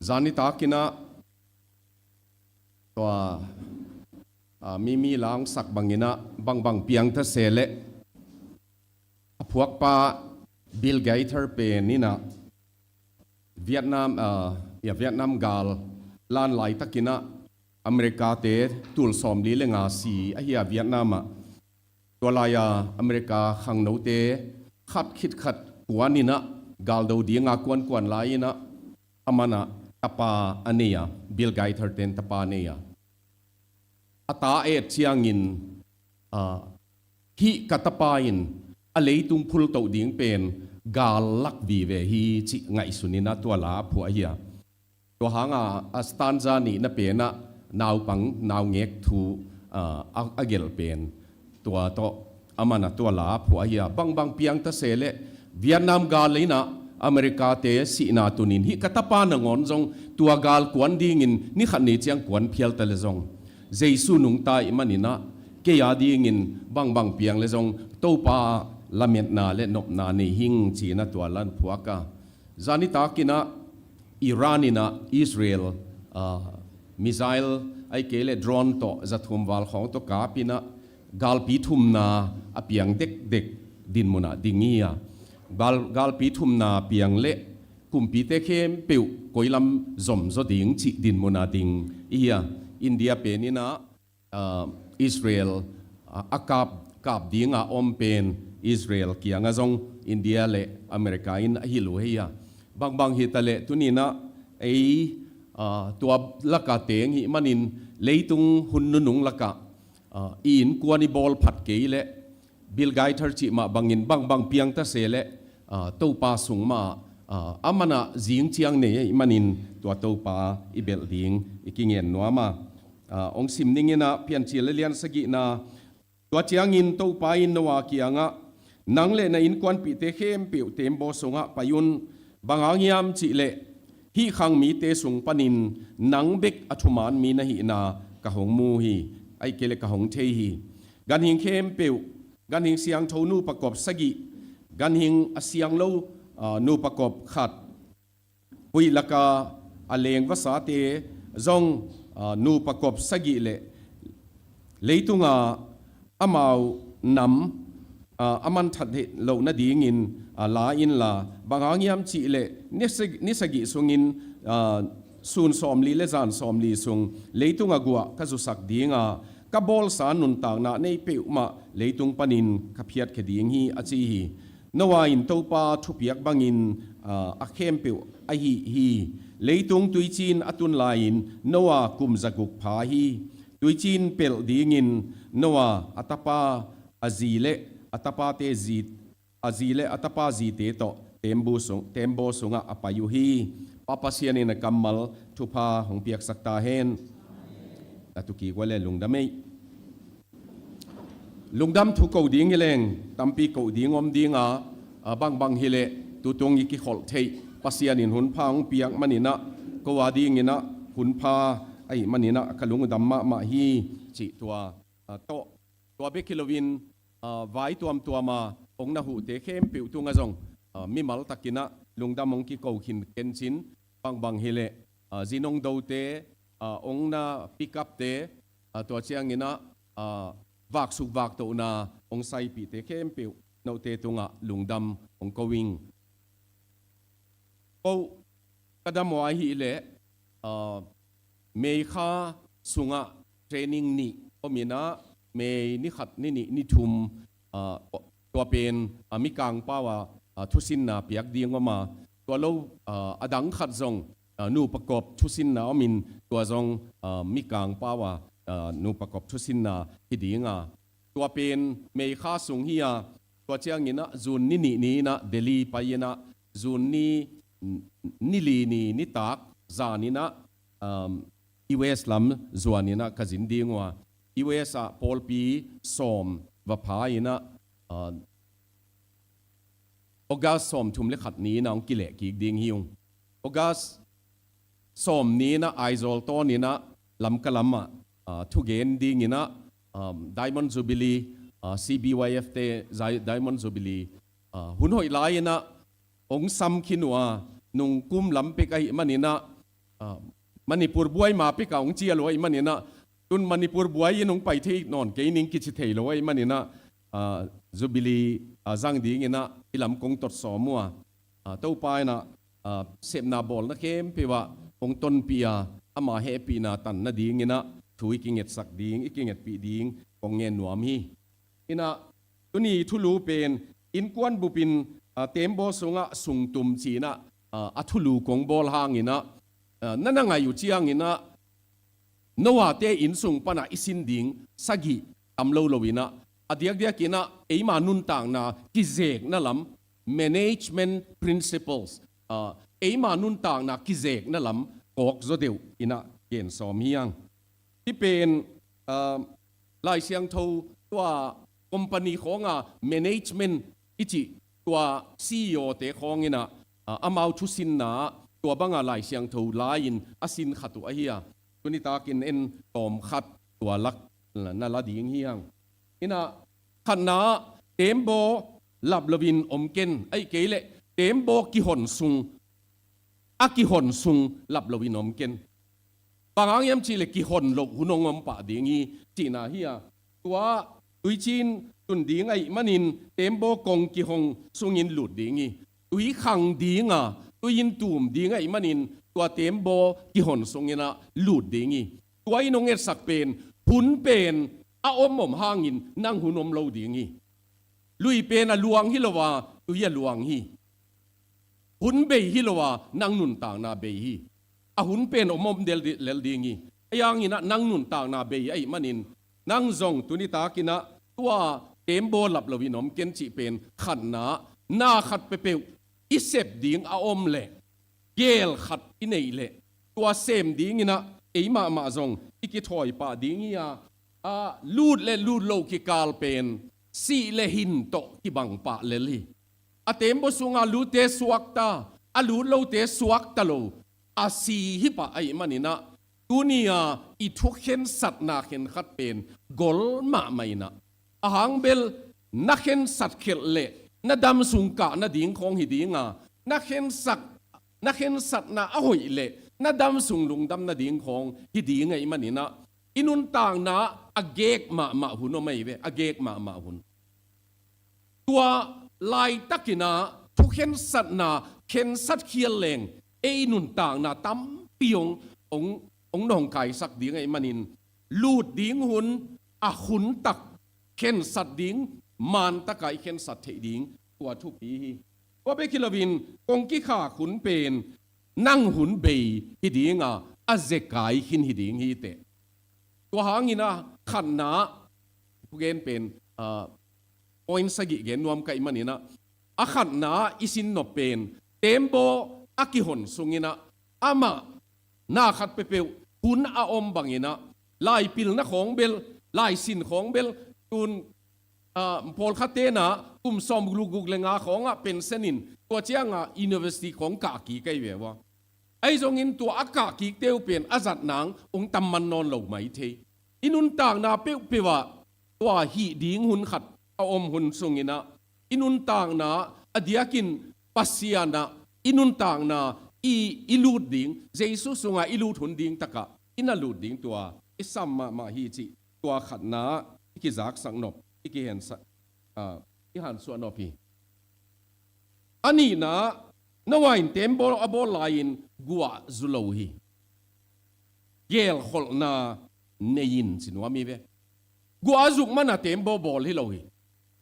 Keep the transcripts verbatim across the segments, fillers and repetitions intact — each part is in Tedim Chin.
Zan nitakinah tua, ah, Mimi la hong sak banginah bangbang piangta se leh a phuakpa Bill Gaither pen inah Vietnam, ah, ya, Vietnam gal lan laitakinah America-te tul sawmli le nga si ahi a Vietnam ah. Tua lai-a America khangnote khat khit khat kuaninah galdo dinga kuankuan lai-inah amanah tapa a nei a, Bill Gaither ten tapa a nei a. A ta et ciangin, ah, hih ka tapa in a leitung phultoh ding pen gal lak vive hi cih ngaihsuninah tua la a phuah hi a. Tua hanga a stanza nihna penah naupang naungek thu, ah, a, a gelh pen tua tawh amanah tua la a phuah hi a. Bangbang piangta se leh Vietnam gal inah America-te sihna tunin hih ka tapa nangawn zong tua gal kuan dingin ni khat ni ciang kuan phialta le zong Jesu nungta ih maninah kei a dingin bangbang piang le zong Topa lametna le nopna nei hing cinah tua la a phuak a. Zan nitakinah Iran inah Israel, ah, missile ahi kei leh drone tawh zathum val khawng tawh kapinah galpi thumna a piang dekdek dinmunah ding hi a. Gal, galpi thumna piang leh kumpite khempeuh koilam zomzaw ding cih dinmunah ding hi a. India peninah ah, Israel, ah, a kap, kap dinga om pen Israel kiangah zong India le America in a hilh uh hi a. Bangbang hitaleh tuninah ei, ah, tua laka teng hih manin leitung hun nunung lakah, ah, i innkuan i bawl phat kei leh Bill Gaither cih mah bangin bangbang piangta se leh, ah, Topa sung mah, ah, amanah zing ciang nei ahih manin tua Topa i belh ding i kingen nuam a. Ah, hong sim ninginah Piancil a lian sagihna, tua ciangin Topa in Noah kiangah, nang le na innkuanpihte khempeuh teembaw sungah pai un, bang hang hiam cihleh hih khang mite sung panin nang bek a thuman mi na hihna ka hong mu hi, ahi kei leh ka hong thei hi. Ganhing khempeuh, ganhing siangtho nupa kop sagih, ganhing a siang lo, ah, nupa kop khat, huih laka a leng vasate zong, ah, nupa kop sagih le leitunga amau nam, ah, a manthat theih loh nadingin, ah, la inla, bang hang hiam cihleh ni sag-, ni sagih sungin, ah, sun sawmli le zan sawmli sung leitunga guah ka zusak dinga, ka bawlsa nuntakna nei peuhmah leitung panin ka phiatkhia ding hi, a ci hi. Noah in Topa thupiak bangin, ah, a khempeuh a hih hi. Leitung tuicin a tun lai-in Noah kum zaguk pha hi. Tuicin pelh dingin Noah a tapa a zi le a tapate zi, a zi le a tapa zite tawh teembu sung, teembaw sungah a pai uh hi. Pa Pasian in a kammal thupha hong piaksak ta hen. Na tukik uh le lungdam ei. Lungdam thu ko ding hi leng tampi ko ding om dinga, a, bangbang hileh tutung i kikholh theih Pasian in hunpha hong piak maninah, ko a dinginah hunpha ahih maninah ka lungdam mahmah hi, cih tua, a, tawh. Tua bek hi loin, a, vai tuamtuama hong na huhte khempeuh tungah zong, a, mimal takinah lungdam hong kiko khin kencin, bangbang hileh, a, zinong dote, a, hong na pick up-te, a, tua cianginah, a, vaksuk vaktohna hong saipihte khempeuh note tungah lungdam hong ko ing. Ko ka dam uh ahileh, a, May kha sungah training nih ominah, May ni khat, ni nih, ni thum, a, tua pen, a, Mikang pau a, a, thusinna piak ding om a, tua lo, a, a dang khat zong, a, nupa kop thusinna omin tua zong, a, Mikang pau a, a, nupa kop thusinna hi dinga. Tua pen May kha sung hi a, tua cianginah June ni nih ni-inah Delhi pai-inah June ni, ni li ni nitak zaninah, um, U S lam zuaninah ka zin ding uh a, U S ah pawlpi sawm va pha inah, uh, August sawmthum le khat ni-inah hong kileh kik ding hi ung. August sawm ni-inah Aizawl tawninah Lamka lamah, ah, thugen dinginah, um, Diamond Jubilee, ah, C B Y F te Zai-, Diamond Jubilee, ah, hun hoih lai-inah hong sam khin uh a, nungkum lam pek ahih maninah, ah, Manipur buai ma pika hong cia lo ahih maninah, tun Manipur buai in hong pai thei nawn kei ning kici thei lo ahih maninah, ah, Jubilee, ah, zang dinginah i lam kong tot sawm uh a, ah, Topa inah, ah, sepna bawlna khempeuh ah hong tonpih a, ama hehpihna tan nadinginah thu i kingetsak ding, i kingetpih ding kong ngen nuam hi. Inah tuni thulu pen innkuan bupin, ah, tembaw sungah sungtum cinah, ah, a thulu kong bawl hanginah, ah, na na ngaih uh cianginah Noah te inn sung panah i sin ding sagih tam lo loinah, a diakdiakinah eima nuntakna kizekna lam, management principles, ah, eima nuntakna kizekna lam kawk zaw deuh inah gen sawm hi ang. Hih pen, ah, Lai Siangtho tua company khawnga management i cih tua C E O te khawnginah, ah, amau thusinna tua banga Lai Siangtho la-in a sin khat uh ahi a, tuni takin en tawm khat tua lak na la ding hi ang. Inah khatna ah tembaw lap loin om ken, ahih kei leh tembaw kihon sung, a kihon sung lap loin om ken. Bang hang hiam cihleh kihon loh hun hong om pah ding hi cihna hi a, tua tuicin tun ding ahih manin tembaw kong kihon sungin lut ding hi. Tui khang dinga, tui in tum ding ahih manin tua tembaw kihon sunginah lut ding hi. Tua in hong etsak pen, hun pen a om om hangin nang hun om lo ding hi. Lui pen a luang hi lo a, tui a luang hi. Hun bei hi lo a, nang nuntakna bei hi. A hun pen om om del di-, lel ding hi. Ahi hanginah nang nuntakna bei ahih manin, nang zong tuni takinah tua tembaw lap loin om ken cih pen khatna, na khat peuhpeuh i sep ding a om leh, geel khat i neih leh, tua sem dinginah ei mahmah zong i kithawi pah ding hi a, a lut le lut lo kikal pen sih le hin tawh kibang pah lel hi. A tembaw sunga lutte suakta, a lut lote suakta lo, a si hi pah ahih maninah, tuni-a i thukhensatna khenkhat pen gol mahmah inah, a hang bel na khensat khelh leh na dam sung kah nading khawng hi dinga, na khensak, na khensatna a hoih leh na dam sung lungdam nading khawng hi ding ahih maninah, i nuntakna a gek mahmah hun om ahi ve, a gek mahmah hun. Tua laitakinah thukhensatna khensat khial leng ei nuntakna tampi hong, hong, hong nawngkaisak ding ahih manin, lut ding hun, a hun tak khensat ding, man taka i khensat theih ding, tua thupi hi. Tua bek hi loin kong kikhak hun pen nang hun bei hi dinga, a zekai khin hi ding hi teh. Tua hangin a khatna, thugen pen, ah, point sagih gen nuam ka hih maninah, a khatna i sin nop pen tembaw a kihon sunginah, amah na khat peuhpeuh hun a om banginah, laipilna khawng bel, laisin khawng bel, tun, ah, pawlkhat tenah kum sawm guk le nga khawngah pension in, tua ciangah university khawng kah kik ahi ve ua. Ahi zongin tua a kah kikte uh pen a zat nang hong tam man nawn lo mai thei. I nuntakna peuhpeuh ah tua hih ding hun khat a om hun sunginah, i nuntakna a diakin Pasian ah i nuntakna i, i lut ding, Jesu sungah i lut hun ding takah i na lut ding tua i sam mahmah hi cih tua khatna i kizaksak nop, i kihensak, ah, i hansuah nop hi. A nihna, Noah in tembaw a bawl lai-in guah zu lo hi. Geelkholhna nei in ci nuam hi ve. Guah a zuk mana tembaw bawl hi lo hi.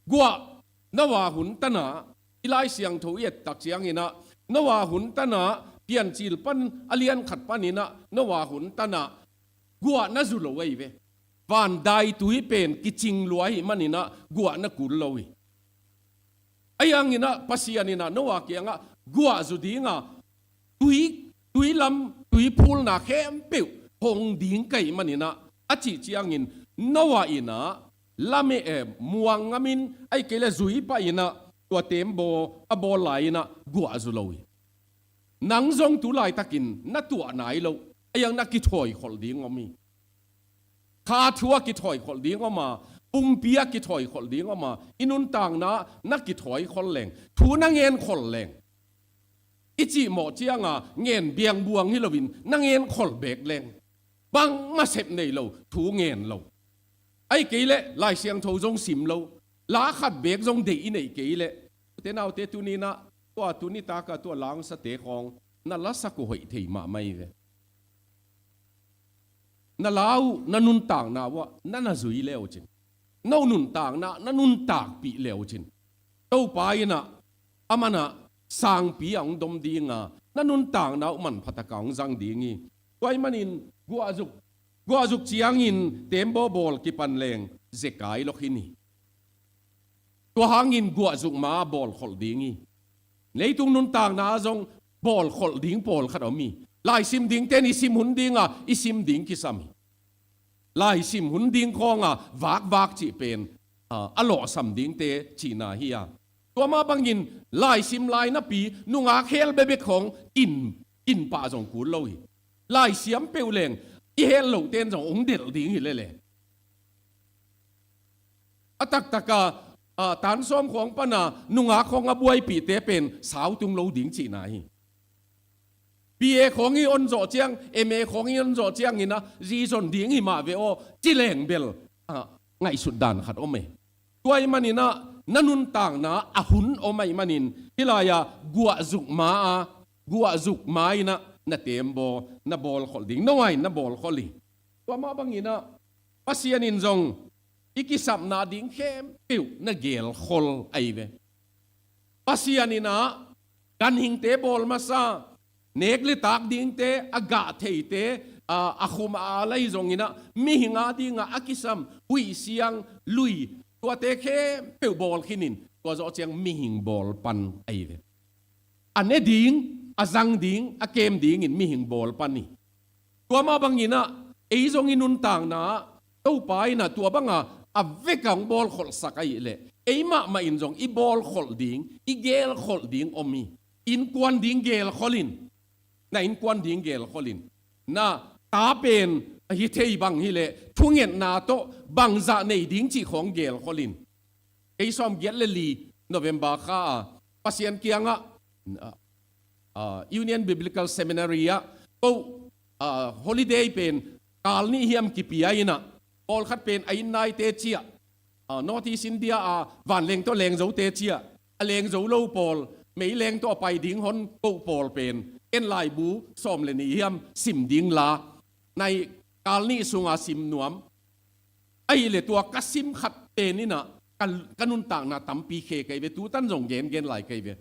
Guah Noah hun tanah, i Lai Siangtho i et tak cianginah, Noah hun tanah, Piancil pan a lian khat paninah, Noah hun tanah guah na zu lo ahi ve. Van daitui pen kicing lua ahih maninah guah na kul lo hi. Ahi hanginah Pasian inah Noah kiangah guah zu dinga, tui, tui lam, tui phulna khempeuh hong ding ka hih maninah a cih ciangin, Noah inah lame, eh, muang ngamin, ahih kei le zui pah inah tua tembaw a bawl lai-inah guah zu lo hi. Nang zong tu laitakin na tuah nai lo, ahi hang na kithawikholh ding om hi. Kha thu a kithawikholh ding om a, pumpi a kithawikholh ding om a, i nuntakna na kithawikholh leng, thu na ngenkholh leng, i cihmawh cianga ngen biangbuang hi loin na ngen khol beek leng bangmah sep nei lo, thu ngen lo. Ahih kei leh Lai Siangtho zong sim lo, la khat beek zong deih i neih kei leh, ute naute, tuni-in ah tua tuni taka tua langsate khawng na lasak uh hoih thei mahmah hi ve. Na la uh, na nuntakna uh ah na na zui le uh cin, no nuntakna na nuntakpih le uh cin, Topa in ah aman ah sangpi a hong dom dinga, na nuntakna uh manpha taka hong zang ding hi. Tua ahih manin guahzuk, guahzuk ciangin teembaw bawl kipan leng zekai lo khin hi. Tua hangin guahzuk ma-a bawlkholh ding hi. Leitung nuntakna ah zong bawlkholh ding pawlkhat om hi. Laisim dingte'n i sim hun dinga i sim ding kisam hi. Laisim hun ding khawnga vakvak cih pen, a, a lawhsam dingte cihna hi a. Tua mah bangin laisim lai napi nungak hel bekbek khawng kin, kin pah zong kul lo hi. Laisiam peuh leng i hel lohte'n zong hong delh ding hi lele. A taktaka, a, tan sawm khawng pana nungak khawng a buaipihte pen sau tung lo ding cihna hi. B A khawng i on zawh ciang, M A khawng i on zawh ciangin ah zizon ding hi mah ve aw, ci leng bel, a, ngaihsut dan khat om e. Tua ahih manin ah na nuntakna a hun om ahih manin, hih lai-a guahzuk ma-a, guahzuk ma-in ah na teembaw, na bawlkholh ding, no a-in na bawlkholh hi. Tua mah bangin ah Pasian in zong i kisapna ding khempeuh na gelkhol ahi ve. Pasian in ah ganhingte bawl masa, nek le tak dingte, a gah theite, a, a khum a al ahi zongin ah mihing a dinga a kisam huih siang, lui, tuate khempeuh bawl khinin, tua zawh ciang mihing bawl pan ahi ve. A ne ding, a zang ding, a kem dingin mihing bawl pan hi. Tua mah bangin ah ei zong i nuntakna ah Topa in ah tua banga a vek a hong bawlkholhsak ahih leh, ei mahmah in zong i bawlkholh ding, i gelkholh ding om hi. Innkuan ding gelkhol in, na innkuan ding gelkhol in, na ta pen hi thei bang hi leh thungetna tawh bangzah nei ding cih khawng gelkhol in. Kei sawmgiat le li November kha a Pasian kiangah, a, a, Union Biblical Seminary ah ko, a, holiday pen kal nih hiam kipia in ah, pawlkhat pen a inn naite ciah, a, North East India a vanleng tawh leng zote ciah, a leng zo lo pawl, meileng tawh a pai ding hon ko pawl pen ken laibu sawm le nih hiam sim ding la, nai kal nih sunga sim nuam. Ahih leh tua ka sim khat pen in ah ka, ka nuntakna tampi khe kei ve, tutan zong gengen lai kei ve.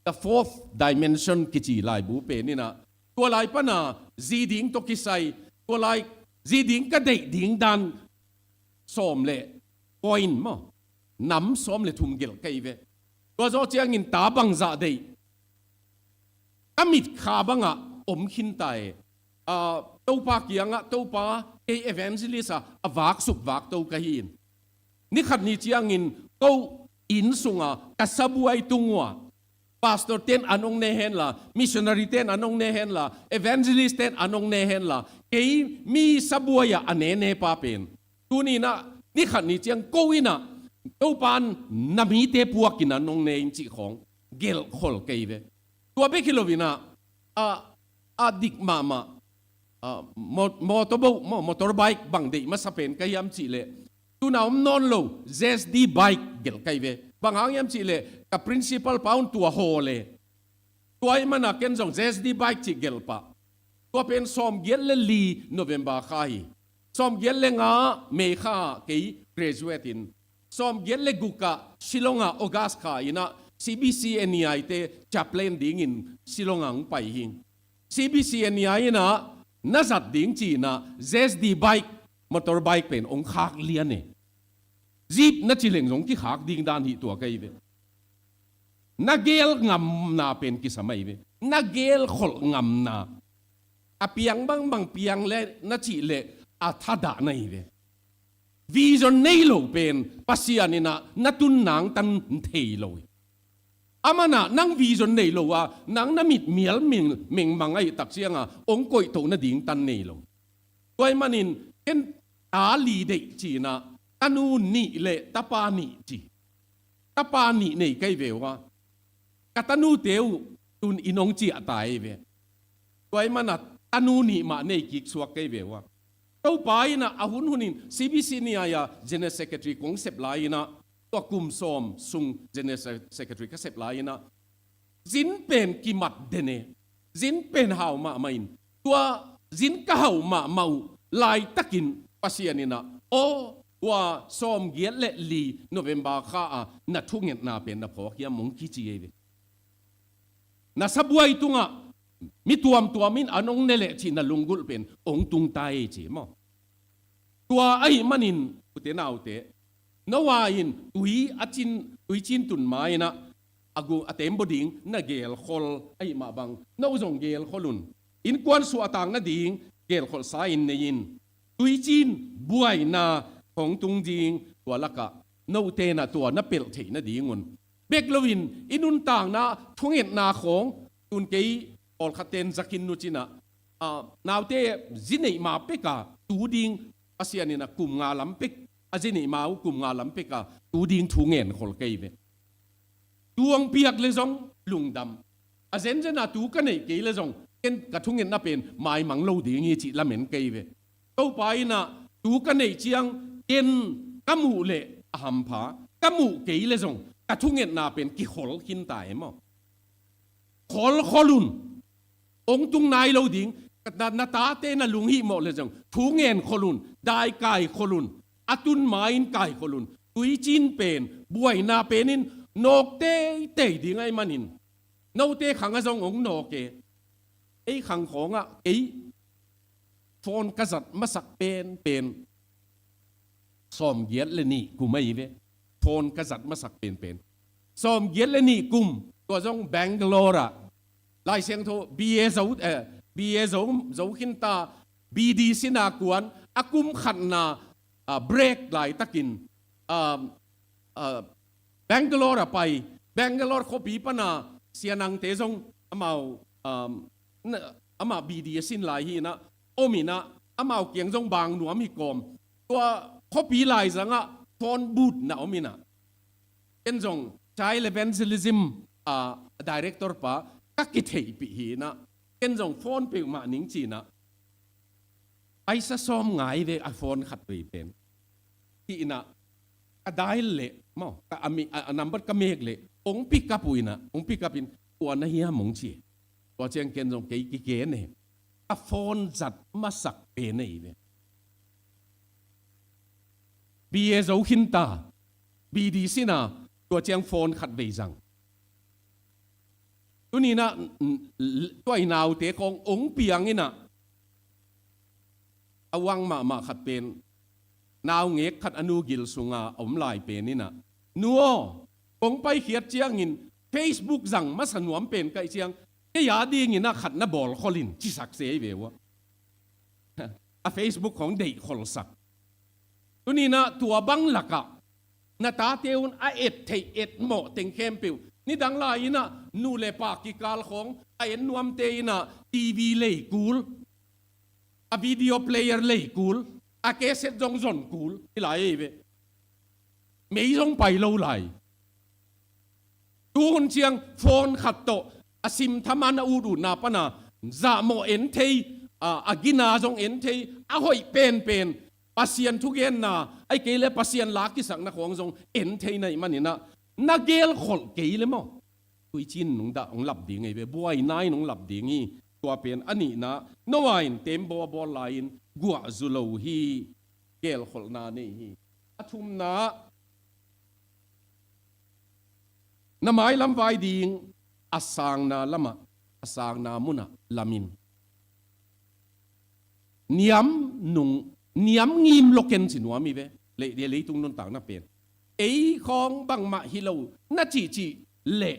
The fourth dimension kici laibu pen in ah, tua lai pana zi ding tawh kisai, tua lai zi ding ka deih ding dan sawm le point maw, nam sawm le thum gelh kei ve. Tua zawh ciangin ta bangzah deih, ka mitkha bangah om khin ta e. A, Topa kiangah, Topa, kei evangelist a, a vaksuk vakto ka hi in. Ni khat ni ciangin ko inn sunga ka sabuai tung uh ah, pastor ten an hong ne henla, missionary ten an hong ne henla, evangelist ten an hong ne henla, kei mi sabuai ah a nenepa pen, tuni in ah ni khat ni ciang ko in ah Topa'n na mite puakin an hong ne in cih khawng gelhkhol kei ve. Tua bek hi loin ah, a, a dik mahmah, a, mo-, motorboat maw, motorbike bang deih masa pen ka hiam cih leh, tuna om nawn lo Z S D bike gelh kei ve. Bang hang hiam cih leh ka principal pa un tua hawl e. Tua ahih mana ken zong Z S D bike cih gelh pah. Tua pen sawmgiat le li November kha hi. Sawmgiat le nga May kha ah kei graduate in, sawmgiat le guk ah Shillong ah August kha in ah C B C N E I te chaplain dingin Shillong ah hong pai hi. C B C N E I in ah na zat ding ci-in ah Z S D bike, motorbike pen hong khak lian e. Jeep na ci leng zong kikhak ding dan hi tua ka hi ve. Na gel ngamna pen kisam ahi ve. Na gelkholh ngamna. A piang bangbang piang le na cih leh a thadah na hi ve. Vision nei lo pen Pasian in ah na tun nang tan thei lo hi. Aman ah nang vision nei lo a, nang na mit mial meng, mengmang ahih tak ciangin hong koihtoh nading tan nei lo. Tua ahih manin ken ta li deih ci-in ah, tanu nih le tapa nih ci. Tapa nih nei ka hi ve uh a. Ka tanute uh tun in hong ciah ta ei ve. Tua ahih manin a tanu nih mah nei kik suak kei ve ua. Topa in a hun hunin C B C ni a General Secretary kong sep lai in a, tua kum sawm sung General Se-, Secretary ka sep lai in a, zin pen kimat den e, zin pen hau mahmah in, tua zin ka hau mahmah uh laitakin Pasian in a, aw, tua sawmgiat le li November kha a na thungetna pen na phawk hiam hong kici ei ve. Na sabuai tungah mi tuamtuam in an hong ne leh cih na lunggulh pen hong tung ta ei ci maw. Tua ahih manin ute naute, Noah in tui a cin, tuicin tun ma in a, a gu, a tembaw ding na gelkhol ahih mah bang, no zong gelkhol un. Innkuan suahtak nading gelkholsa in nei in. Tuicin buaina hong tung ding, tua lakah note na tua na pelh theih nadingun, bek loin i nuntakna thungetna khawng, tun kei pawlkhatte in za khin nu cin a, a, naute zi neih ma pek a tu ding, Pasian in a kum nga lam pek, a zi neih ma uh kum nga lam pek a tu ding thu ngenkhol kei ve. Tu hong piak le zong lungdam. A zenzen a tu ka neih kei le zong ken ka thungetna pen maimang lo ding hi cih lamen kei ve. Topa in a tu ka neih ciang ken ka muh leh a hampha, ka muh kei le zong ka thungetna pen kikhol khin ta e maw. Kholkhol un. Hong tung nai lo ding, na, na tate na lunghihmawh le zong thu ngenkhol un, dai kaikhol un, a tun ma-in kaikhol un. Tuicin pen buaina pen in nawk teitei ding ahih manin, note khang ah zong hong nawk e. Ei khang khawngah ei phone ka zat masak penpen sawmgiat le nih kum ahi ve. Phone ka zat masak penpen sawmgiat le nih kum. Tua zong Bangalore ah Lai Siangtho B A zo, eh, B A zo, zo khinta, B D sina kuan a kum khatna, ah, break laitakin, ah, ah, Bangalore ah pai. Bangalore khuapi pana sianangte zong amau, um, na, amah B D a sin lai hi inah, om inah, amau kiang zong bang nuam hi kawm. Tua khuapi laizangah phone booth na om inah, ken zong child evangelism, ah, director pa ka kitheihpih hi inah, ken zong phone peuhmah ning ci inah, paisa sawm ngai ve a phone khat vei pen. Hi inah, ka dial leh maw, ka, a mi, a, a number ka mek leh hong pick up uh inah, hong pick up in, tua na hiam hong ci. Tua ciang ken zong kei kiken e. A phone zat masak pen ahi ve. B A zo khinta, B D sina, tua ciang phone khat vei zang. Tuni inah, n-, n-, tua i naute khawng hong piang inah, a uang mahmah khat pen, naungek khat a nu gil sunga a om lai pen inah, nu aw, kong paikhiat ciangin Facebook zang masa nuam pen ka hih ciang, kei a ding inah khat na bawlkhol in, cisak se ahi ve uh a. A Facebook khawng deihkholsak. Tuni inah tua bang lakah na tate un a et theih et mawh teng khempeuh, nidang lai inah nu le pa kikal khawng a en nuamte inah T V lei kul, a video player lei kul, a cassette zong zon kul hi lai ahi ve. Mei zong pai lo lai. Tuhun ciang phone khat tawh a simtham a na ututna pana zahmawh en thei, a, a gina zong en thei, a hoih penpen, Pasian thugenna, ahih kei leh Pasian la kisakna khawng zong en thei na hih man inah, na gelkholh kei leh maw, tuicin nung dah hong lap ding ahi ve, buaina in hong lap ding hi. Tua pen a nihna, Noah in tembaw a bawl lai-in guah zu lo hi, gelkholhna nei hi. A thumna, na mailam vai ding a sangna lamah, a sangna munah lam in. Niam nung, niam ngim lo ken ci nuam hi ve. Lei, lei, leitung nuntakna pen, ei khawng bangmah hi lo na cihcih leh,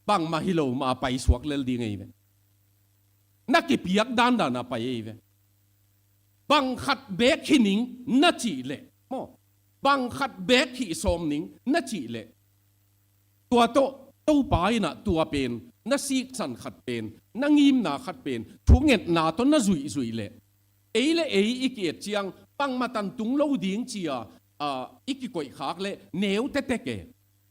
bangmah hi lo mah paisuak lel ding ahi ve. Na kipiak dandan a pai ahi ve. Bang khat beek hi ning na cih leh maw, bang khat beek hih sawm ning na cih leh, tua tawh Topa inah tua pen, na siksan khat pen, na ngimna khat pen, thungetna tawh na zuihzuih leh, ei le ei i ki-et ciang bangmah tan tung lo ding ci-a, a, i kikoihkhak leh neu tektek e.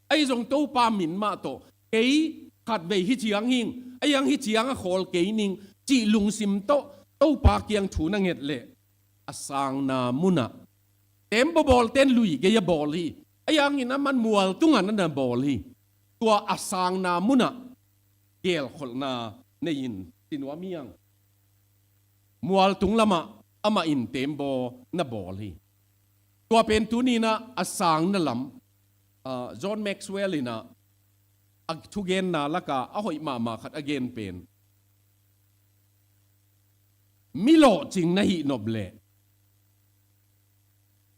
Ahi zong Topa min mah tawh, kei khatvei hih ciang hing, a hiang hih ciang a khawl kei ning cih lungsim tawh Topa kiang thu na nget leh a sangna munah tembaw bawlte'n lui gei a bawl hi. A hiangin aman mual tungah na na bawl hi. Tua a sangna munah geelkholhna nei-in sinuam hiang. Mual tung lamah amah in tembaw na bawl hi. Tua pen tuninah a sangna lam, ah, John Maxwell inah a thugenna lakah a hoih mahmah khat a gen pen, mi lawhcing na hih nop leh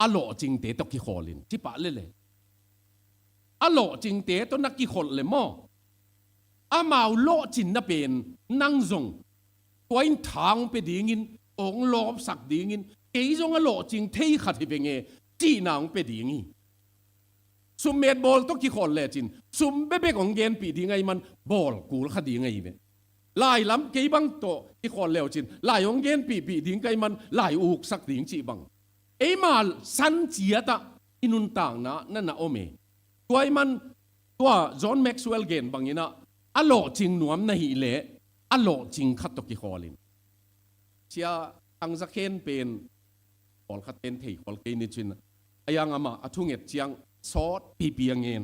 a lawhcingte tawh kikhawl in, ci pah lele. A lawhcingte tawh na kikholh le maw, amau lawhcinna pen nang zong tua in tha hong pia dingin, hong lawpsak dingin, kei zong a lawhcing thei khat hi veng e, cihna hong pia ding hi. Summet bawl tawh kikhawl lecin sum bekbek hong genpih ding ahih man bawl kul kha ding ahi ve. Lai lam kei bang tawh kikhawl lecin lai hong genpihpih ding ka hih man lai uksak ding cih bang, eima san ciatah i nuntakna na na om e. Tua ahih man tua John Maxwell gen banginah a lawhcing nuam na hih leh a lawhcing khat tawh kikhawl in. Sia Thang Za Khen pen pawlkhat pen thei khawl kei ni cin, a hiang amah a thunget ciang sawt pipi a ngen.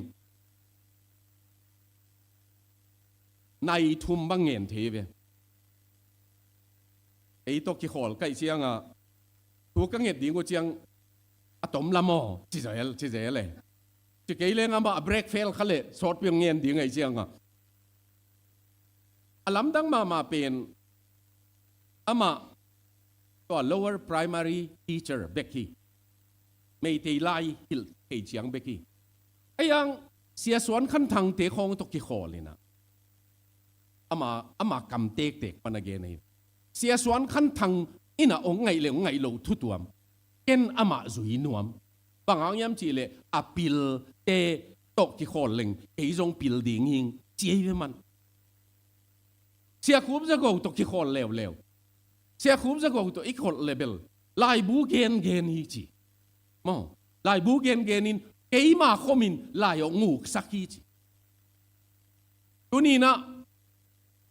Nai thum bang ngen thei ve. Ei tawh kikhawl ka hih ciangah thu ka nget ding uh ciang a tom lam aw, ci zel, ci zel e. Ci kei leng amah a break fail kha leh sawt pipi a ngen ding ahih ciangah. A lamdang mahmah pen amah tua lower primary teacher bek hi. Meitei lai hilh thei ciang bek hi. A hiang Sia Suan Khan Thangte khawng tawh kikhawl inah ama, ama kam tektek pan a gen ahi. Sia Suan Khan Thang inah hong ngaih le hong ngaih loh thu tuam, ken amah zui nuam. Bang hang hiam cih leh a pilte tawh kikhawl leng kei zong pil ding hing, ci ahi ve man. Sia Khup Za Go tawh kikhawl leuleu. Sia Khup Za Go tawh i kholh le bel laibu gengen hi ci. Maw, laibu gengen in keima khomin lai hong uksak hi ci. Tuninah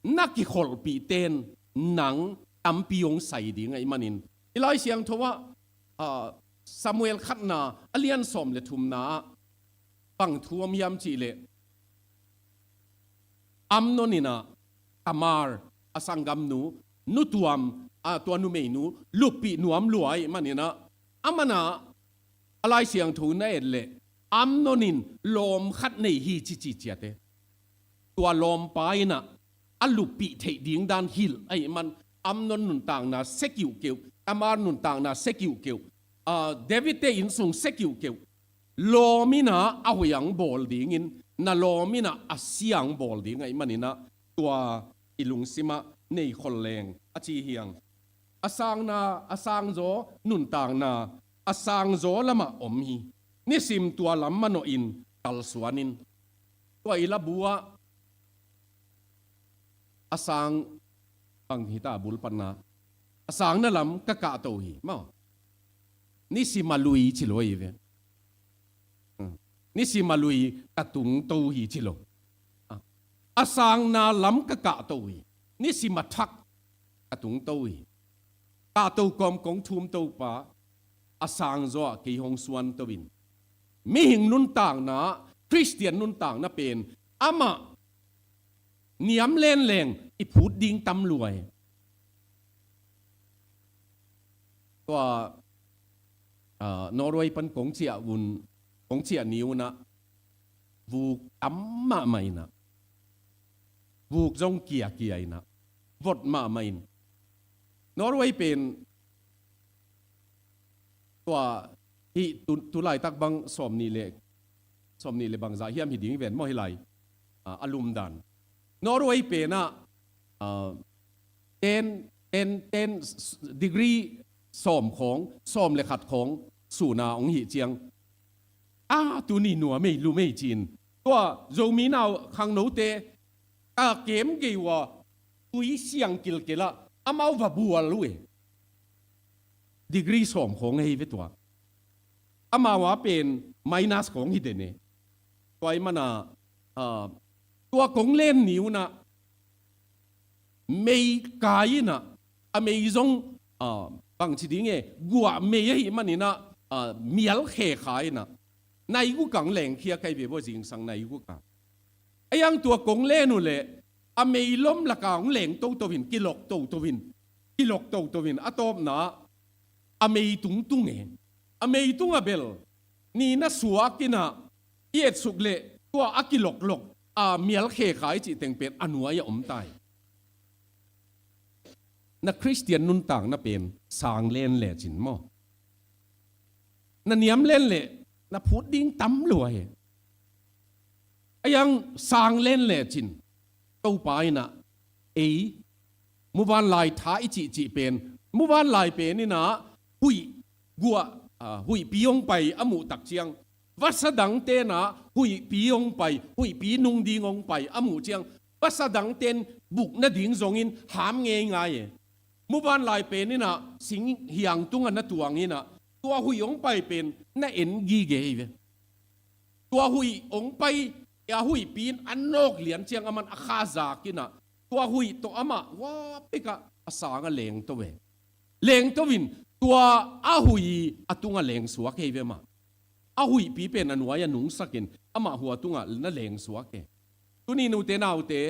na kikholhpihte in nang tampi hong sai ding ahih manin, i Lai Siangtho ah, ah, Samuel khatna a lian sawm le thumna ah bang thu om hiam cih leh, Amnon inah Tamar, a sanggamnu, nu tuam, a, tua numeinu luppih nuam lua ahih maninah, amanah a Lai Siangtho na et leh Amnon in lawm khat nei hi ci ci ciat e. Tua lawmpa inah a luppih theih ding dan hilh ahih man Amnon nuntakna sia kiuhkeuh, Tamar nuntakna sia kiuhkeuh, a, David te innsung sia kiuhkeuh. Lawm inah a hoih ang bawl dingin, na lawm inah a sia ang bawl ding ahih maninah tua i lungsimah nei khol leng a ci hiang. A sangna, a sangzaw nuntakna a sangzaw lamah om hi. Nisim tua lam manawhin kalsuan in. Tua i labu ah a sang bang hita bulpatna, a sangna lam ka kahto hi. Maw, nisim a lui ci lo hi ve. Hmm. Nisim a lui ka tungto hi ci lo. Ah. A sangna lam ka kahto hi. Nisim a thak ka tungto hi. Kahto kawm kong thumto pa, a sangzaw ah kei hong suanto in. Mihing nuntakna, Khristian nuntakna pen amah niam lenleng i phut ding tam lua hi. Tua, ah, Norway pan kong ciah un, kong ciah ni unah vuk tam mahmah inah, vuk zong kiakia inah, vot mahmah in. Norway pen tua hih tu, tu laitak bang sawm nih le, sawm nih le bangzah hiam hi ding ven maw hih lai, ah, a lumdan. Norway penah, ah, ten, ten, ten degree sawm khawng, sawm le khat khawng suna hong hih ciang, a, tuni nuam ei, lum ei ci-in tua Zomi nau khangnote a kem gei uh a tui siang kilkelah amau va bual uh e. Degree sawm khawng ahi ve tua. Amau a pen minus khawng hi den e. Tua ahih mana, ah, Tua kong len ni un ah mei kai in ah, a mei zong, ah, bangci ding e, guah mei ahih manin ah, ah, mial khe kha in ah, nai guk ah hong lengkhia ka hi ve baw, zingsang nai guk ah. A yang tua kong len uh leh a mei lom lak ah hong leng toto in, kilok toto in, kilok toto in, a tawpna ah a mei tung tung e. A mei tung ah bel ni na suak in ah i etsuk leh tua a kiloklok a mial khe kha i cih teng pen a nuai ah om ta hi. Na Khristian nuntakna pen sang len lecin maw, na niam len leh na phut ding tam lua hi. A yang sang len lecin Topa in ah ei muvanlai tha i cihcih pen, muvanlai pen in ah huih guah, ah, huihpi hong pai a muh tak ciang, vasa dangte in ah huihpi hong pai, huihpi nung ding hong pai a muh ciang, vasa dangte in buk nading zongin ham ngeingai e. Muvanlai pen in ah sing hiang tungah na tuang in ah tua huih hong pai pen na en gige hi ve. Tua huih hong pai, a huihpi in a nawk lian ciang aman a kha zak in ah tua huih tawh amah hua pek ah a sang ah lengto ve. Lengto in tua a huih a tungah lengsuak hi ve mah. A huihpi pen a nuai ah nungsak in amah hua tungah na lengsuak hi. Tuni nute naute,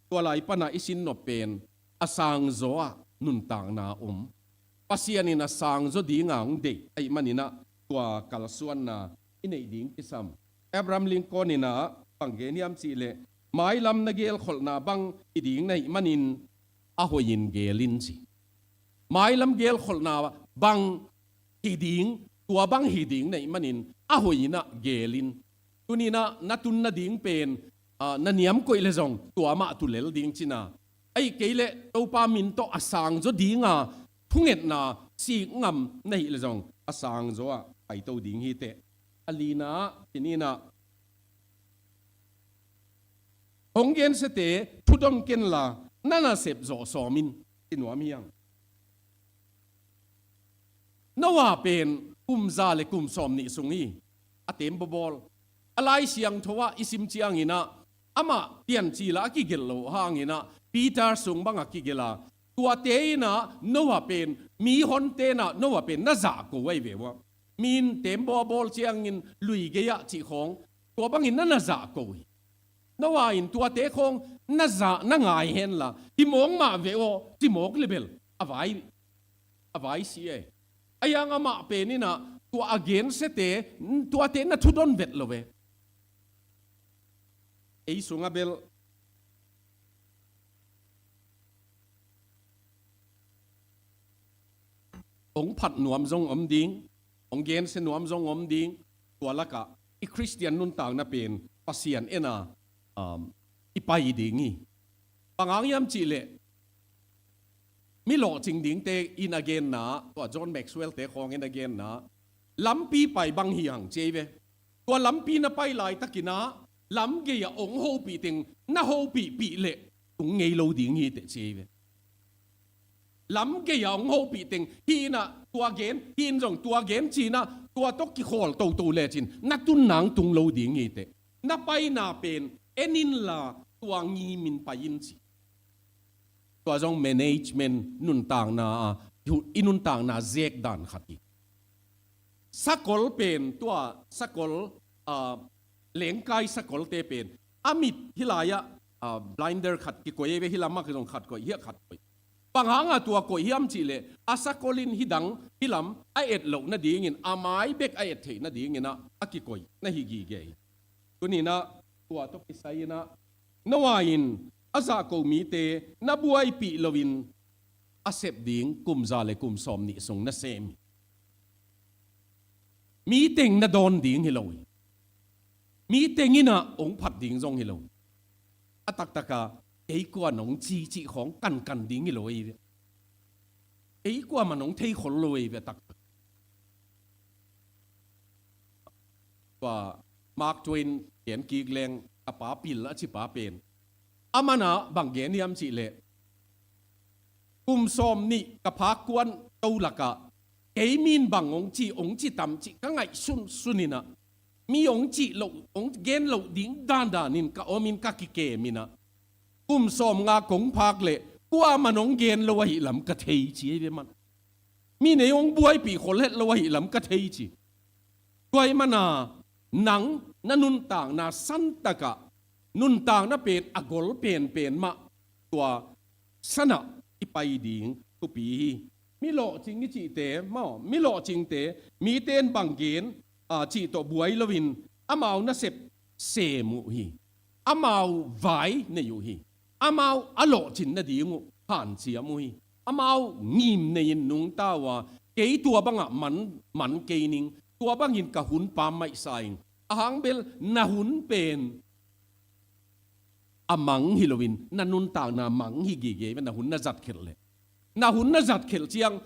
tua lai pan ah i sin nop pen a sangzaw ah nuntakna om. Pasian in a sangzaw ding a hong deih ahih manin ah tua kalsuanna i neih ding kisam. Abraham Lincoln in ah bang gen hiam cih leh, mailam na gelkholhna bang hi ding na hih manin a hoihin geel in ci. Mailam gelkholhna bang hi ding, tua bang hi ding na hih manin a hoihin ah geel in. Tuni in ah na tun nading pen, ah, na niam koih leh zong tua mah tu lel ding cihna. Ahih kei leh Topa min tawh a sangzaw ding a thungetna sik ngam na hih leh zong a sangzaw ah paito ding hi teh. A lina ah, ci ni in ah, hong gensiate thudon ken la, na nasep zawh sawm in, ci nuam hi hang. Noah pen kum za leh kum sawmnih sung hi, a teembaw bawl. A Lai Siangtho ah i sim ciangin ah amah piancil ah a kigelh loh hangin ah Peter sung bang ah kigelh a, tuate in ah Noah pen, mihonte in ah Noah pen na zahko ahi ve ua. Mi in teembaw a bawl ciangin lui gei ah cih khawng, tua bangin na na zahko hi. Noah in tuate khawng na zah, na ngai hen la, hi mawk mah ve aw, ci mawk leh bel a vai, a vai si e. A yang amah pen in ah tua a gensiate, tuate na thudon vet lo ve. Ei sung ah bel hong phat nuam zong om ding, hong gensia nuam zong om ding, tua lak ah i Khristian nuntakna pen Pasian en a, um, i pai ding hi. Bang hang hiam cih leh, mi lawhcing dingte in a genna, tua John Maxwell te khawng in a genna, lampi pai bang hi hang ci hi ve. Tua lampi na pai laitakin ah lam gei ah hong hopih teng na hopihpih leh tung ngei lo ding hi teh ci hi ve. Lam gei ah hong hopih teng hi in ah tua gen, hi in zong tua gen ci in ah tua tawh kikhawl toto lecin na tun nang tung lo ding hi teh. Na paina pen en in la tua ngim in pai in ci. Tua zong management nuntakna ah, i nuntakna zek dan khat hi. Sakol pen, tua sakol, ah, lengkai sakolte pen a mit hih lai ah, ah, blinder khat kikoih hi ve, hih lam ah zong khat koih, hiah khat koih. Bang hang a tua koih hiam cih leh, a sakol in hih dang hih lam a et loh nadingin, a mai bek a et theih nadingin ah a kikoih na hi gige hi. Tuni in ah tua tawh kisai in ah Noah in a zahko mite na buaipih loin a sep ding kum za leh kum sawmnih sung na sem hi. Mi teng na dawn ding hi lo hi. Mi teng in ah hong phat ding zong hi lo hi. A taktak ah kei kua nong ci cih khawng kankan ding hi lo hi ve. Kei kuamah nong thei khol lo hi ve a taktak. Tua Mark Twain gen kik leng, a pa Pil a ci pa pen, aman ah bang gen hiam cih leh, kum sawmnih ka phak kuan to lak ah kei mi in bang hong ci, hong ci tam cih ka ngaihsun sun in ah, mi hong cih loh, hong gen loh ding dandanin ka omin ka kikem inah, kum sawmnga kong phak leh kuaman hong gen lo ahih lam ka thei ci hi ve man. Mi nei hong buaipih khol het lo ahih lam ka thei ci. Tua ahih mana nang na nuntakna santakah nuntakna pen a gol penpen mah tua sanah i pai ding thupi hi. Mi lawhcing i cihte maw, mi lawhcingte mite in bang gen a cih tawh buai loin amau nasep sem uh hi. Amau vai nei uh hi. Amau a lawhcin nading uh hanciam uh hi. Amau ngim nei-in nungta uh a, kei tua bangah man, man kei ning, tua bangin ka hun pammaih sa ing. A hang bel na hun pen a mang hi loin na nuntakna mang hi gige ve, na hun na zatkhelh leh. Na hun na zatkhelh ciang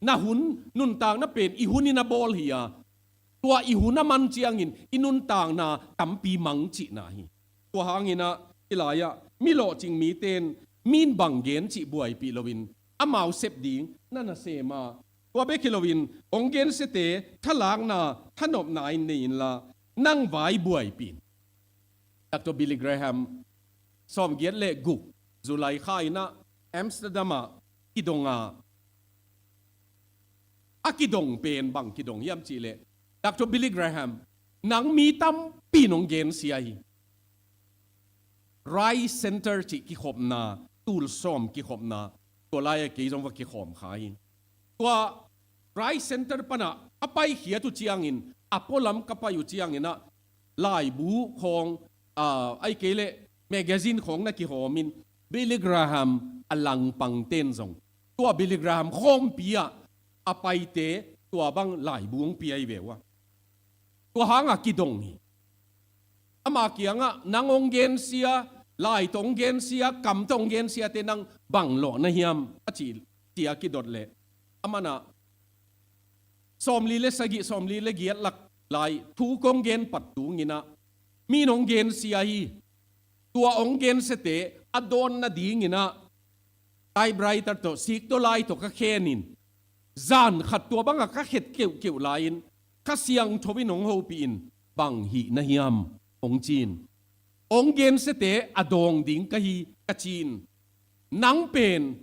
na hun nuntakna pen i hunin a bawl hi a, tua i hun a man ciangin i nuntakna tampi mang cihna hi. Tua hanginah i lai-ah mi lawhcing mite in mi in bang gen cih buaipih loin amau sep ding na na sem a, tua bek hi loin hong gensiate thalakna thanopna in nei inla nang vai buaipih in. Doctor Billy Graham sawmgiat le guk July kha inah Amsterdam ah kidong a, a kidong pen bang kidong hiam cihleh, Doctor Billy Graham, nang mi tampi in hong gensia hi. Rice Center cih kikhopna, tul sawm kikhopna, tua lai-ah kei zong va kikhawm kha hi. Tua Rice Center panah a paikhiat uh ciangin, a pualam ka pai uh cianginah laibu khawng, ah, ahih kei leh magazine khawng na kihawmin Billy Graham a langpangte in zong tua Billy Graham khawmpi ah a paite tua bang laibu hong pia hi ve uh a. Tua hangah kidong hi. Ama kiangah nang hong gensia, lai tawh hong gensia, kam tawh hong gensiate nang bang lawh na hiam a cih, ci-a kidot leh amanah sawmli le sagih, sawmli le giat lak lai thu kong gen pat tunginah mi in hong gensia hi. Tua hong gensiate a dawn nadinginah typewriter tawh, sik tawh, lai tawh ka khenin, zan khat tua bangah ka khet keuhkeuh lai-in Kha Siangtho in hong hopih in bang hih na hiam hong ci-in, hong gensiate a dawng ding ka hi ka ci-in, nang pen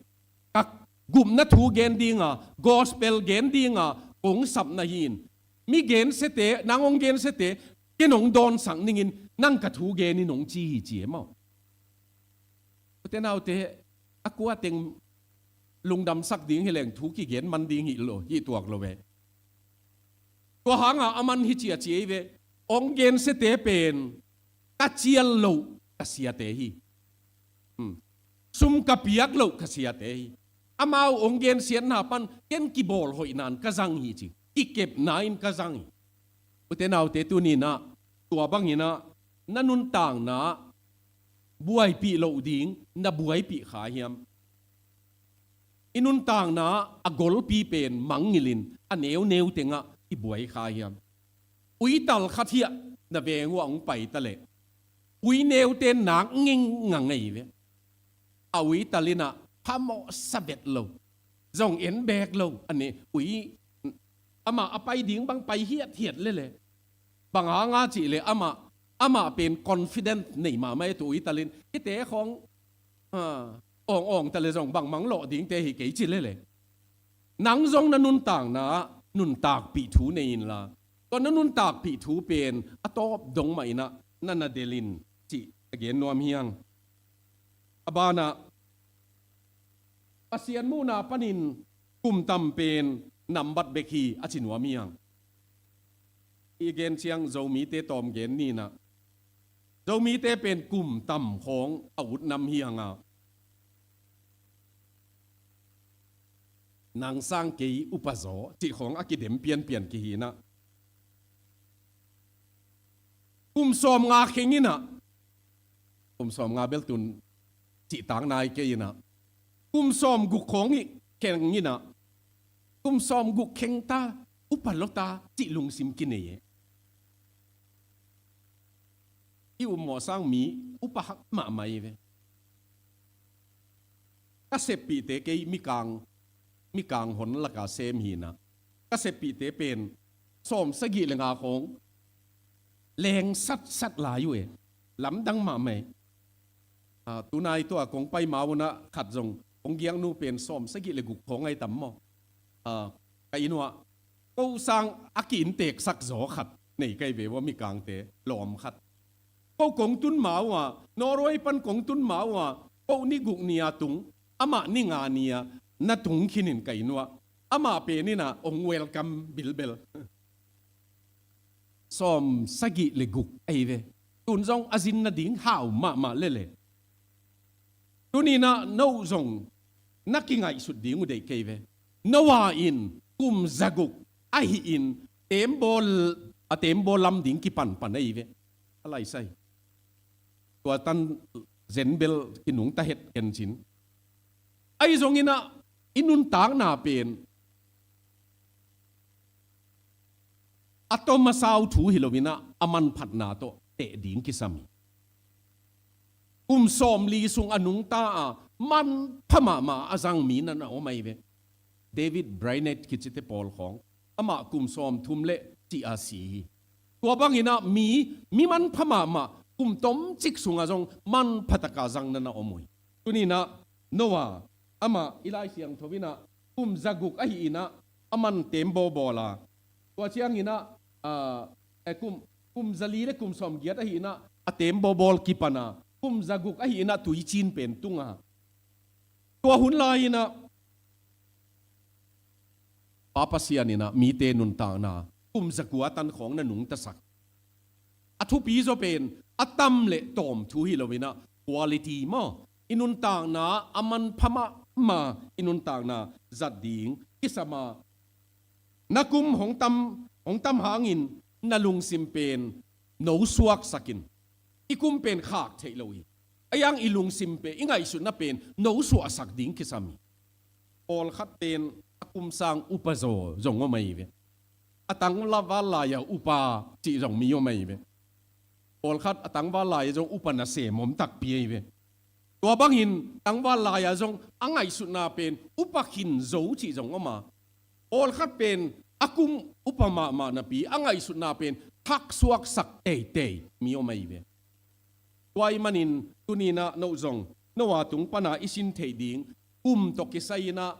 ka gupna thu gen dinga, gospel gen dinga kong sap na hi-in, mi gensiate, nang hong gensiate ken hong dawnsak ningin nang ka thu genin hong ci hi ci e maw? Ute naute, a kua teng lungdamsak ding hi leng thu kigen man ding hi lo, hi tuak lo ve. Tua hanga aman hi ci a ci ei ve. Hong gensiate pen ka cial loh ka siate hi. Hmm. Sum ka piak loh ka siate hi. Amau hong gensiatna pan ken kibawl hoihna in ka zang hi ci. Kikepna in ka zang hi. Ute naute, tuninah tua banginah na nuntakna buaipih loh ding na buaipih kha hiam? I nuntakna a golpi pen mangngilhin a neuneu tengah i buai kha hiam? Uital khat hiah na veng uh a hong pai ta leh, ui neute nak ngeinga ngei ve. A uital innah phamawh sa vet lo, zong en beek lo a ne ui. Amah a pai ding bang pai hiathiat lele. Bang hanga cihleh amah, amah pen confident nei mahmah e, tua uital in hite khawng awng awng ta le zong bangmang lawh dingte hi kei ci lele. Nang zong na nuntakna ah nuntakpih thu nei inla, tua na nuntakpih thu pen a tawp dong mah inah na na delin cih a gen nuam hiang. A banah Pasian muhna panin kum tam pen nambat bek hi a ci nuam hiang. I gen ciang Zomite tawm gen ninah, Zomite pen kum tam khawng a ut nam hianga, nang sang kei upa zaw cih khawng a kidem pianpian kihinah, kum sawm nga kheng inah, kum sawm nga bel tun cihtak nai kei inah, kum sawm guk khawng i kheng inah, kum sawm guk kheng ta, upa lawta cih lungsim kinei e. I upmawh sang mi upa hak mahmah i ve. Ka seppihte kei mikang, mikang hon laka sem hinah, ka seppihte pen sawm sagih le nga khawng leng satsat lai uh e. Lamdang mahmah e. Ah, tunai tua kong pai ma unah khat zong kong giaknu pen sawm sagih le guk khawng ai tam maw? Ah, ka inn uah ko sang a ki-innteksak zaw khat nei kai ve ua, mikangte lawm khat. Ko kong tun ma uh a, Norway pan kong tun ma uh a, ko ni guk ni a tung, amah ni nga ni a na tung khinin ka inn uah. Amah pen inah ong welcome bilbel. Sawm sagih le guk ahi ve. Tun zong a zin nading hau mahmah lele. Tuninah no zong na kingaihsut ding uh deih kei ve. Noah in kum zaguk ahi in tembaw, a tembaw lam ding kipanpan ahi ve. A laisai. Tua tan zenbel kinungta het kencin. Ahi zonginah i nuntakna pen a tom a sau thu hi loinah a manphatna tawh teh ding kisam hi. Kum sawmli sung a nungta a manpha mahmah a zang mi na na om ahi ve. David Brainerd kicite pawl khawng, amah kum sawmthum le cih a si hi. Tua banginah mi, mi manpha mahmah kum tomcik sungah zong manpha taka zang na na om uh hi. Tuninah Noah, amah i Lai Siangtho inah kum zaguk ahi inah a man tembaw bawl a, tua cianginah, ah, eh, kum, kum zali le kum sawmgiat ahi inah a tembaw bawl kipan a, kum zaguk ahi inah tuicin pen tung a. Tua hun lai inah Pa Pasian inah mite nuntakna kum zakua tan khawng na nungtasak. A thupi zaw pen a tam le tawm thu hi loinah quality maw? I nuntakna a manpha mahmah i nuntakna zat ding kisam a, na kum hong tam, hong tam hangin na lungsim pen no suaksakin. I kum pen khak theih lo hi. A iang i lungsim pen, i ngaihsutna pen no suahsak ding kisam hi. Pawlkhat pen a kum sang upa zaw zong om ahi ve. A tangval lai-a upa cih zong mi om ahi ve. Pawlkhat a tangval lai-a zong upa nasem om takpi ahi ve. Tua bangin tangval lai-a zong a ngaihsutna pen upa khin zo cih zong om a, pawlkhat pen a kum upa mahmah napi a ngaihsutna pen thaksuaksak teitei mi om ahi ve. Tua ahih manin tuninah no zong Noah tung pana i sin theih ding kum tawh kisai inah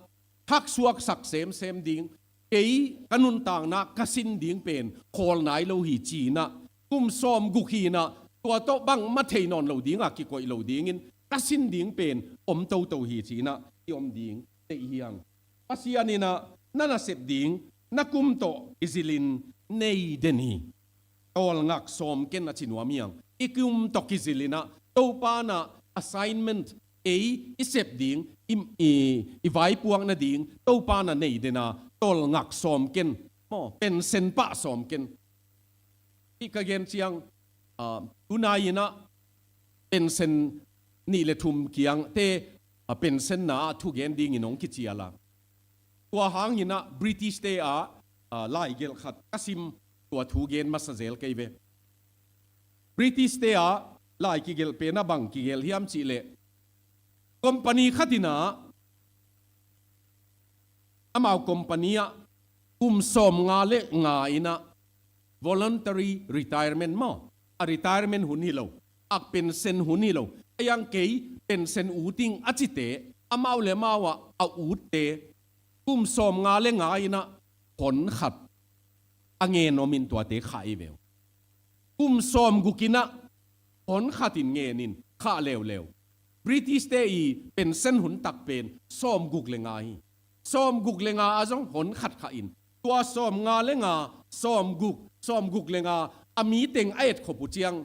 thaksuaksak semsem ding, kei ka nuntakna ka sin ding pen khawl nai lo hi ci-inah kum sawmguk hi inah tua tawh bangmah thei nawn lo dingah kikoih lo dingin ka sin ding pen om toto hi ci-inah i om ding deih hi hang. Pasian inah na nasep ding na kum tawh kizilin nei den hi. Tawlngak sawm ken a ci nuam hi hang. I kum tawh kizil inah Topa na assignment, ei i sep ding, i, i, i vaipuak nading Topa na nei den a, tawlngak sawm ken maw, pensen pah sawm ken. Hih ka gen ciang, ah, tunai inah pensen nih le thum kiangte, ah, pensenna ah thugen dingin hong kicial a. Tua hanginah British te ah, ah, laigelh khat ka sim, tua thugen masa zel kei ve. British te ah lai kigelh pen a bang kigelh hiam cihleh, company khat inah amau company ah kum sawmnga le nga inah voluntary retirement maw, a retirement hun hi lo, a pensen hun hi lo, a iang kei pensen ut ing a cite, amau le amau ah a utte kum sawmnga le nga inah hon khat a ngen omin tuate khah i veu. Kum sawmguk inah hon khatin ngenin khah leuleu. British te i pensen hun tak pen sawmguk le nga hi. Sawmguk le nga ah zong hon khat khah in, tua sawmnga le nga, sawmguk, sawmguk le nga a miteng a etkhop uh ciang,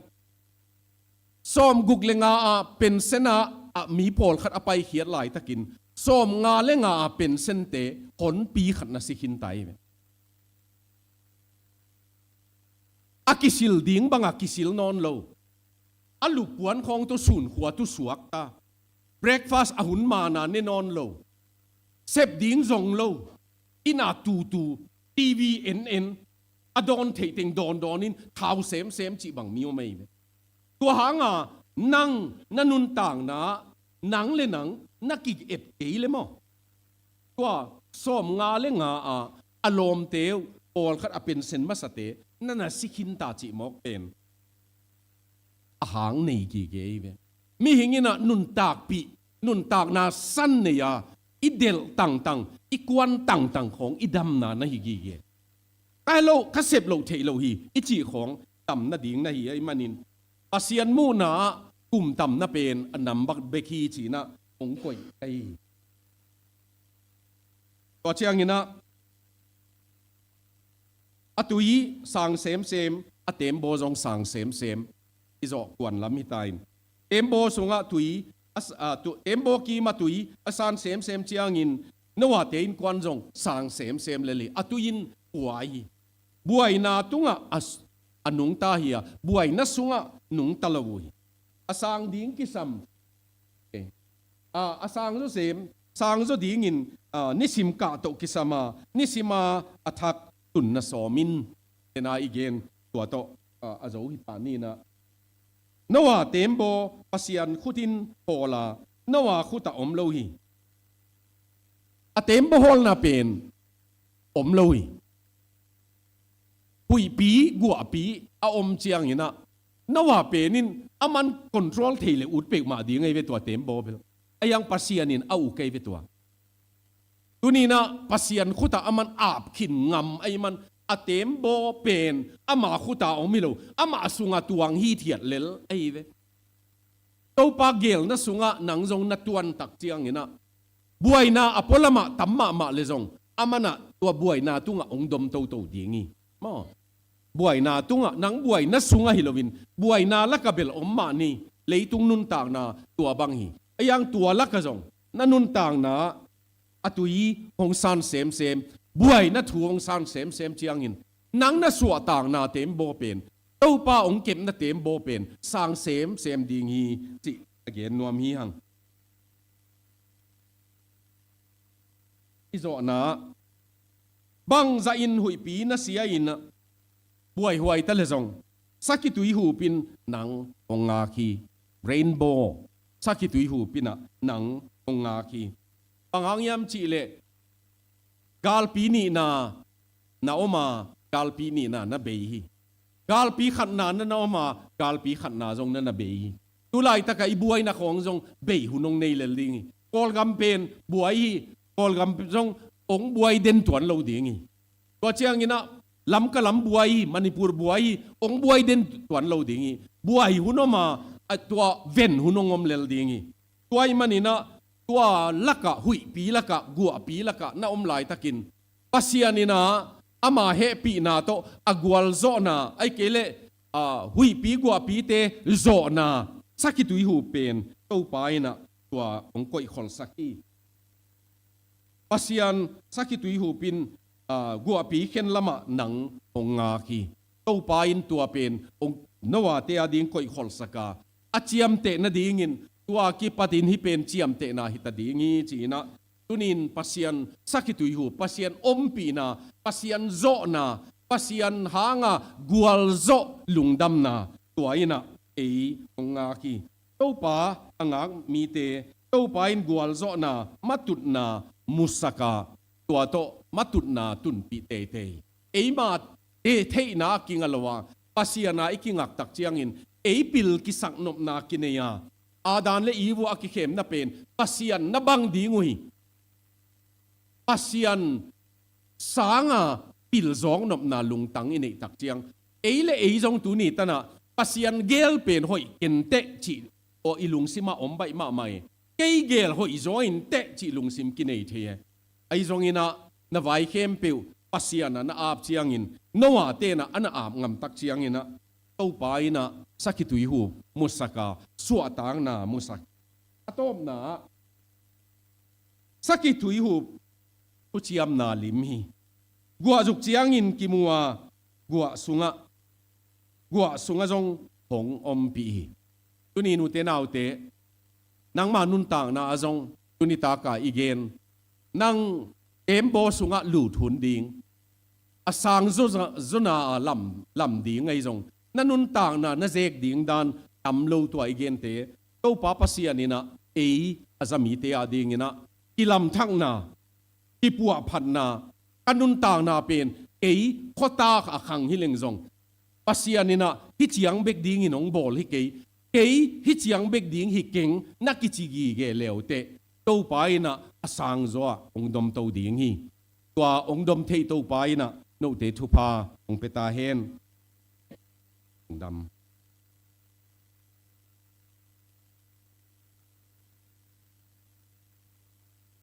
sawmguk le nga ah pensen ah, ah mi pawlkhat a paikhiat laitakin sawmnga le nga ah pensente honpi khat na si khinta hi ve. A kisil ding bangah kisil nawn lo. A lupuan khawng tawh sunkhua tu suakta. Breakfast a hun mana ne nawn lo. Sep ding zong lo. Inn ah tutu, TV en en, a dawn theih teng dawn dawnin thau semsem cih bang mi om ahi ve. Tua hanga nang na nuntakna, nang le nang na ki-et kei le maw? Tua sawmnga le nga a a lawmte uh pawlkhat a pensen masate na na si khinta cih mawk pen a hang nei gige hi ve. Mihing in ah nuntakpih, nuntakna san nei a, i delh tangtang, i kuan tangtang khawng i damna na hi gige. Ka heh lo, ka sep loh theih loh hi i cih khawng tam nading na hi ahih manin, Pasian muhna ah kum tamna pen a nam bek hi ci-in ah hong koih ka hi. Tua ciangin ah a tui sang semsem, a tembaw zong sang semsem. I zawh kuan lam hi ta in, tembaw sungah tui a s-, a, tu-, tembaw kimah tui a san semsem ciangin Noah-te innkuan zong sang semsem lel hi. A tui in buai hi. Buaina tungah a s-, a nungta hi a, buaina sungah nungta lo uh hi. A sang ding kisam, eh, a, a sang zo sem, sang zo dingin, a, nisim kah tawh kisam a, nisim a a thak tunna sawm in, tena i gen tua tawh, a, a zo hi pah ni in ah, Noah tembaw Pasian khut in hawl a, Noah khut ah om lo hi. A tembaw hawlna pen om lo hi. Huihpi, guahpi a om ciangin ah, Noah pen in aman control thei le ut peuhmah ding ahi ve tua tembaw bel. Ahi zong Pasian in a uk ahi ve tua. Tuni in ah Pasian khut ah aman ap khin ngam ahih man a tembaw pen ama khut ah om hi lo, amah sungah tuang hithiat lel ahi ve. Topa geelna sungah nang zong na tuan tak ciangin ah, buaina a pualamah tam mahmah le zong, aman ah tua buaina tungah hong dom toto ding hi. Maw. Buaina tungah, nang buaina sungah hi loin, buaina lakah bel om mah ni, leitung nuntakna tua bang hi. Ahi zong tua lakah zong, na nuntakna a tui hong san semsem, buaina thu hong san semsem ciangin, nang na suahtakna tembaw pen, Topa hong kepna tembaw pen sang semsem ding hi, cih a gen nuam hi hang. I zawhna, bangzah in huihpi na sia in ah, buaihuai ta le zong, sakitui hup in nang hong ngak hi. Rainbow, sakitui hup in ah nang hong ngak hi. Bang hang hiam cih leh, galpi nihna na om a, galpi nihna na bei hi. Galpi khatna na na om a, galpi khatna zong na na bei hi. Tu laitak ah i buaina khawng zong bei hun hong nei lel ding hi. Kawlgam pen buai hi, Kawlgam zong hong buai den tuan lo ding hi. Tua ciangin ah Lamka lam buai hi, Manipur buai hi, hong buai den tuan lo ding hi. Buai hun om a, a tua ven hun hong om lel ding hi. Tua ahih manin ah, tua lakah, huihpi lakah, guahpi lakah na om laitakin, Pasian in ah ama hehpihna tawh a gualzawhna, ahih kei leh, a, huihpi guahpite zawhna, sakitui hup pen Topa in ah tua hong koihkholhsak hi. Pasian sakitui hup in, a, guahpi khen lamah nang hong ngak hi. Topa in tua pen hong Noah-te a ding koihkholhsak a, a ciamteh nadingin tua kipatin hih pen ciamtehna hi ta ding hi ci-in ah, tuni-in Pasian sakitui hup, Pasian ompihna, Pasian zawhna, Pasian hanga gualzawh lungdamna, tua in ah ei hong ngak hi. Topa a ngak mite, Topa in gualzawhna, matutna musak a, tua tawh matutna tunpih teitei. Eima te theihna a kinga lo a, Pasian a i kingak tak ciangin ei pil kisak nopna kinei a, Adam le Eve a kikhemna pen Pasian na bang ding uh hi. Pasian sanga pilzawng nopna lungtang i neih tak ciang, ei le ei zong tuni tan ah Pasian gel pen hoih kei inteh cih, aw, i lungsim ah om baih mahmah hi. Kei gel hoih zaw inteh cih lungsim kinei thei hi. Ahi zongin ah na vai khempeuh Pasian ah na ap ciangin, Noah-te in ah a na ap ngam tak ciangin ah, Topa in ah sakitui hup musak a, suahtakna musak. A tawpna ah, sakitui hup thuciamna lim hi. Guah zuk ciangin kimu a, guah sungah, guah sungah zong hong ompih hi. Tuni nute naute, nangma nuntakna ah zong, tuni tak a i gen, nang tembaw sungah lut hun ding, a sang zo-, zona a lam, lam ding ahi zong, na nuntakna na zek ding dan tam lo, tua i gente, Topa Pasian in ah ei a za mite a dingin ah kilamthakna, kipuahphatna, ka nuntakna pen kei khuatak a khang hi leng zong, Pasian in ah hih ciang bek dingin hong bawl hi kei, Kei hih ciang bek ding hi keng, na kici gige leuteh, Topa in ah a sangzaw ah hong domto ding hi. Tua hong dom theih Topa in ah note thupha hong pia ta hen. Lungdam.